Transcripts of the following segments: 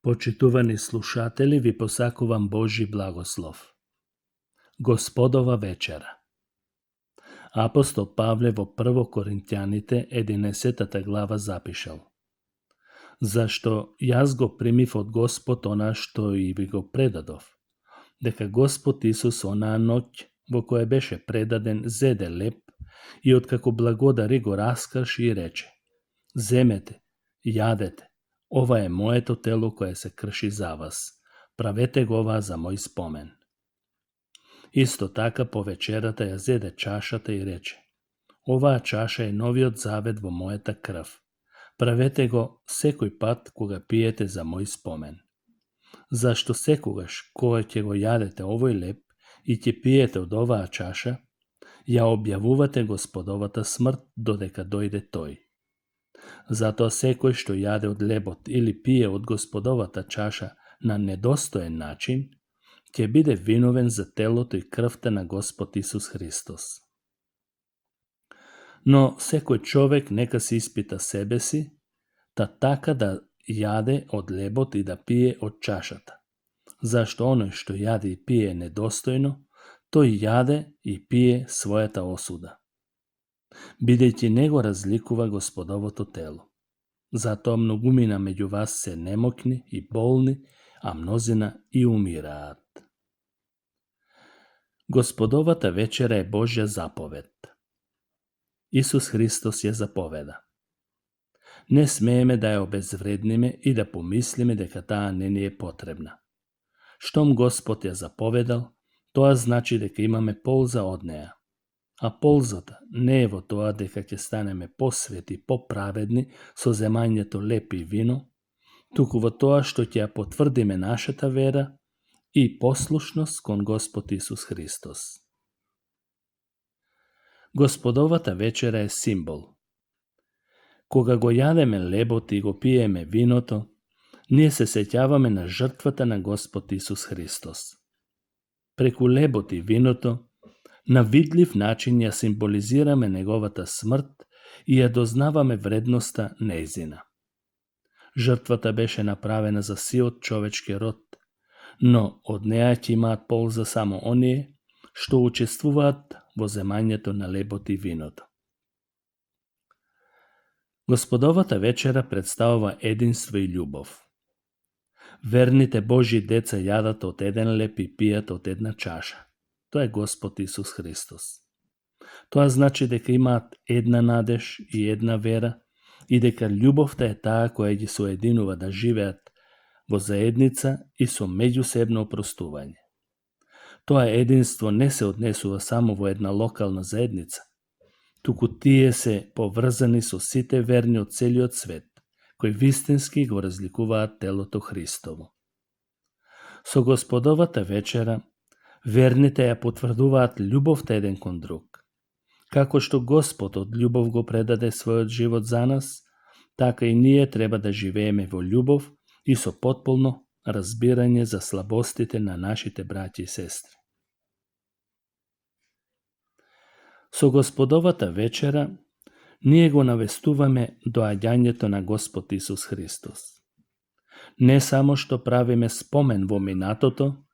Почитувани слушатели, ви посакувам Божи благослов. Господова вечера. Апостол Павле во 1 Коринтјаните 11 глава запишал: Зашто јас го примив од Господ она што и ви го предадов, дека Господ Исус онаа ноќ во која беше предаден зеде леп и откако благодари го раскрши и рече: Земете, јадете, ова е моето тело кое се крши за вас. Правете го ова за мој спомен. Исто така по вечерата ја зеде чашата и рече: Оваа чаша е новиот завет во мојата крв. Правете го секој пат кога пиете за мој спомен. Зашто секогаш кога ќе го јадете овој леп и ќе пиете од оваа чаша, ја објавувате Господовата смрт додека дојде тој. Затоа секој што јаде од лебот или пие од Господовата чаша на недостоен начин, ќе биде виновен за телото и крвта на Господ Исус Христос. Но секој човек нека се испита себе си, така да јаде од лебот и да пие од чашата. Зашто оној што јаде и пие недостојно, тој јаде и пие својата осуда, бидејќи не го разликува Господовото тело. Затоа многумина меѓу вас се немокни и болни, а мнозина и умираат. Господовата вечера е Божја заповед. Исус Христос ја заповеда. Не смееме да ја обезвредниме и да помислиме дека таа не ни е потребна. Штом Господ ја заповедал, тоа значи дека имаме полза од неа. А ползата не е во тоа дека ќе станеме посвети, поправедни со земањето леп и вино, туку во тоа што ќе ја потврдиме нашата вера и послушност кон Господ Исус Христос. Господовата вечера е символ. Кога го јадеме лебот и го пиеме виното, ние се сеќаваме на жртвата на Господ Исус Христос. Преку лебот и виното, на видлив начин ја символизираме неговата смрт и ја дознаваме вредноста нејзина. Жртвата беше направена за сиот човечки род, но од неа ќе имаат полза само оние што учествуваат во земањето на лебот и виното. Господовата вечера представува единство и љубов. Верните Божји деца јадат од еден леп и пијат од една чаша. Тоа е Господ Исус Христос. Тоа значи дека имаат една надеж и една вера и дека љубовта е таа која ги соединува да живеат во заедница и со меѓусебно опростување. Тоа единство не се однесува само во една локална заедница, туку тие се поврзани со сите верни од целиот свет, кои вистински го разликуваат телото Христово. Со Господовата вечера, верните ја потврдуваат љубовта еден кон друг. Како што Господ од љубов го предаде својот живот за нас, така и ние треба да живееме во љубов и со потполно разбирање за слабостите на нашите браќи и сестри. Со Господовата вечера, ние го навестуваме доаѓањето на Господ Исус Христос. Не само што правиме спомен во минатото,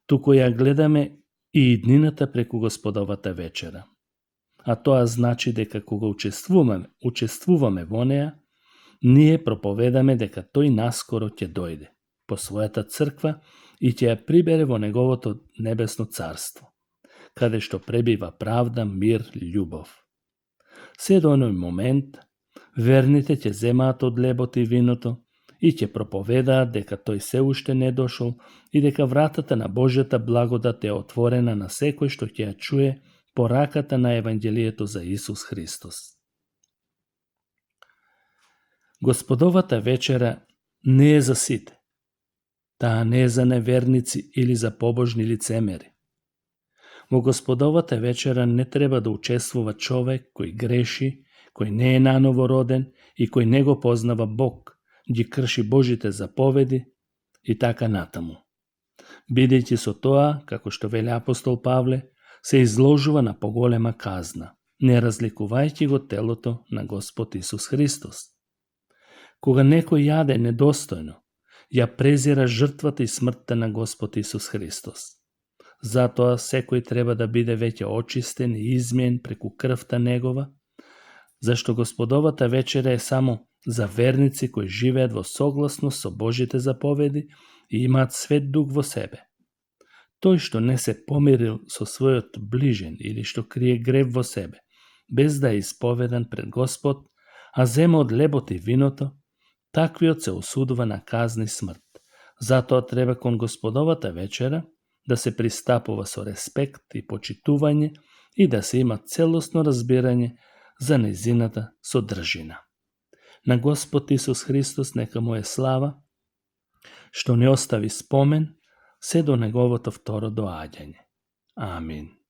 туку ја гледаме и иднината преку Господовата вечера. А тоа значи дека кога учествуваме во неа, ние проповедаме дека тој наскоро ќе дојде по својата црква и ќе ја прибере во неговото небесно царство, каде што пребива правда, мир, љубов. Се до оној момент, верните ќе земаат од лебот и виното и ќе проповедаат дека тој се уште не дошол и дека вратата на Божјата благодат е отворена на секој што ќе ја чуе пораката на Евангелието за Исус Христос. Господовата вечера не е за сите. Таа не е за неверници или за побожни лицемери. Во Господовата вечера не треба да учествува човек кој греши, кој не е наново роден и кој не го познава Бог, ги крши Божите заповеди и така натаму. Бидејќи со тоа, како што вели апостол Павле, се изложува на поголема казна, не разликувајќи го телото на Господ Исус Христос. Кога некој јаде недостојно ја презира жртвата и смртта на Господ Исус Христос. Затоа секој треба да биде веќе очистен и измен преку крвта Негова, зашто Господовата вечера е само за верници кои живеат во согласност со Божите заповеди и имаат Свет Дух во себе. Тој што не се помирил со својот ближен или што крие грев во себе, без да е исповедан пред Господ, а зема од лебот и виното, таквиот се осудува на казна и смрт. Затоа треба кон Господовата вечера да се пристапува со респект и почитување и да се има целосно разбирање за незината содржина. На Господ Исус Христос нека му е слава, што не остави спомен се до неговото второ доаѓање. Амин.